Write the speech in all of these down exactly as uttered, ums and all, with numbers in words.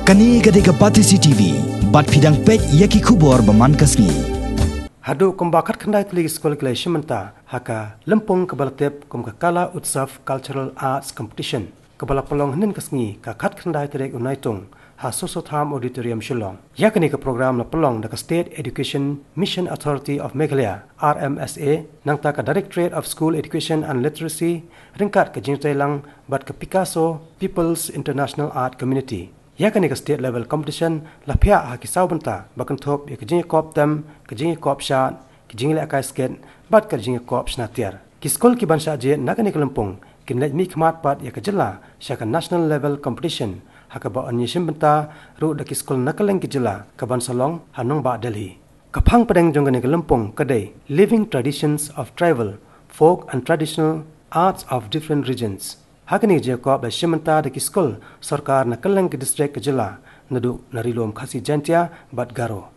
Kane ka dei ka Batesi T V, bad phi dang peit ïa ki khubor ba man ka sngi. Haduh kumba khatkhyndai tylli ki skul ki la ïashim bynta ha ka lympung kaba la tip kum ka Kala Utsav Cultural Arts Competition, kaba la pynlong hynnin ka sngi ka khatkhyndai tarik u Naitung ha Soso Tham Auditorium, Shillong. Ïa kane ka program la pynlong da ka State Education Mission Authority of Meghalaya, R M S A, nangta ka Directorate of School Education and Literacy, ryngkat ka jingïatreilang bad ka Picasso People's International Art Community. Ïa kane ka state level competition la phiah ha ki saw bynta ba kynthup ïa ka jingïakop tem, ka jingïakop shad, ka jingïalehkai skit, bad ka jingïakop shna tiar. Ki skul ki ban shah jied na kane ka lympung kin leit mihkhmat pat ïa ka jylla sha ka national level competition, ha kaba yn ïashim bynta ruh da ki skul na kylleng ki jylla ka ban sa long ha nongbah Delhi. Ka phang pdeng jong kane ka lympung ka dei Living Traditions of Tribal Folk and Traditional Arts of Different Regions. Ha kane ka jingïakop la shim bynta da ki skul sorkar na kylleng ki district ka jylla, naduh na Ri-lum Khasi Jaiñtia bad Garo.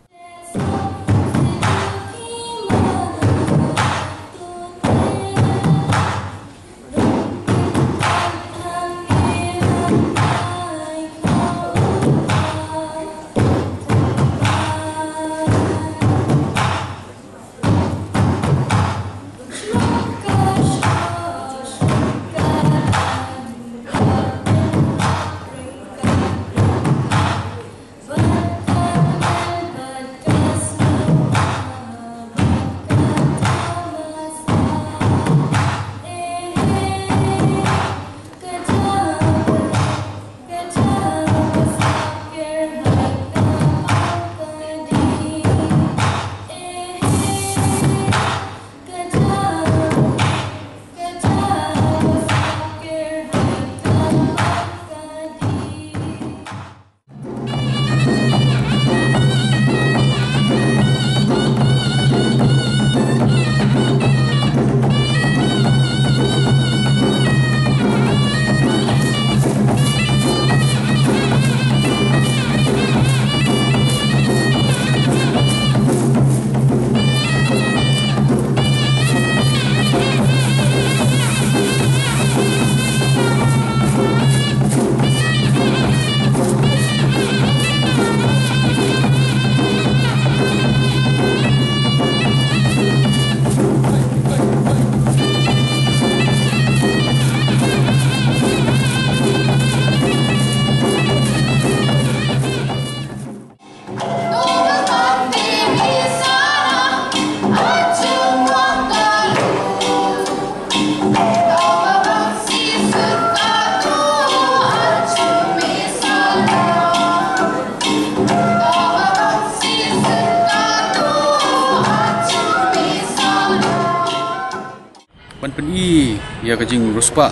Ban pyni ïa ka jingriewspah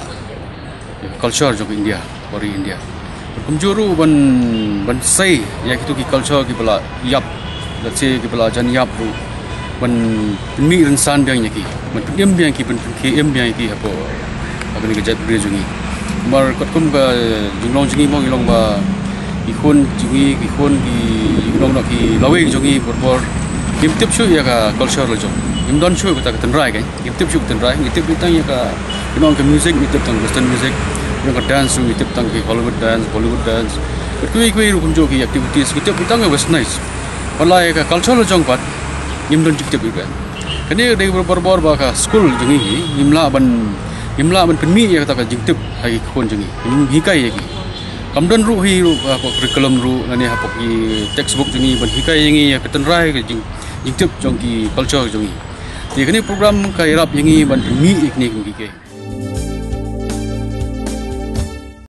ïa ka culture jong ka India, ka ri India. Bad kumjuh ruh ban, ban sei ïa kito ki culture kiba la ïap, let's say kiba la jan ïap ruh, ban pynmih rynsan biang ïa ki, ban pynim biang ïa ki, ban pynkhie im biang ïa ki hapoh, hapoh kane ka jaitbynriew jong ngi. Namar katkum ka jinglong jong ngi mo, ngi long ba ki khun jong ngi, ki khun ki, ki long noh ki lawei jong ngi, por por ngim tip shuh ïa ka culture la jong. Ngim don shuh kata ka tynrai, kan. Ngim tip shuh ka tynrai, ngi tip tang ïa ka, ngi ong ka music, ngi tip tang western music, ngi ong ka dance, ngi tip tang ki Hollywood dance, Bollywood dance. Bad kiwei kiwei ruh kumjuh ki activities, ngi tip tang ka westernized. Wat la ïa ka culture la jong pat, ngim don jingtip ïa ka. Kane dei bor bor ba ka skul jong ngi, ngim lah ban, ngim lah ban pynmih ïa kata ka jingtip ha ki khun jong ngi. Ngim hikai ïa ki. Kam don ruh hi ruh hapoh curriculum ruh, lane hapoh ki textbook jong ngi ban hikai ïa ngi ïa ka tynrai ka jing, jingtip jong ki culture jong ngi. Te kane program ka ïarap ïa ngi ban pynmih ïa kine ki, ki, ki.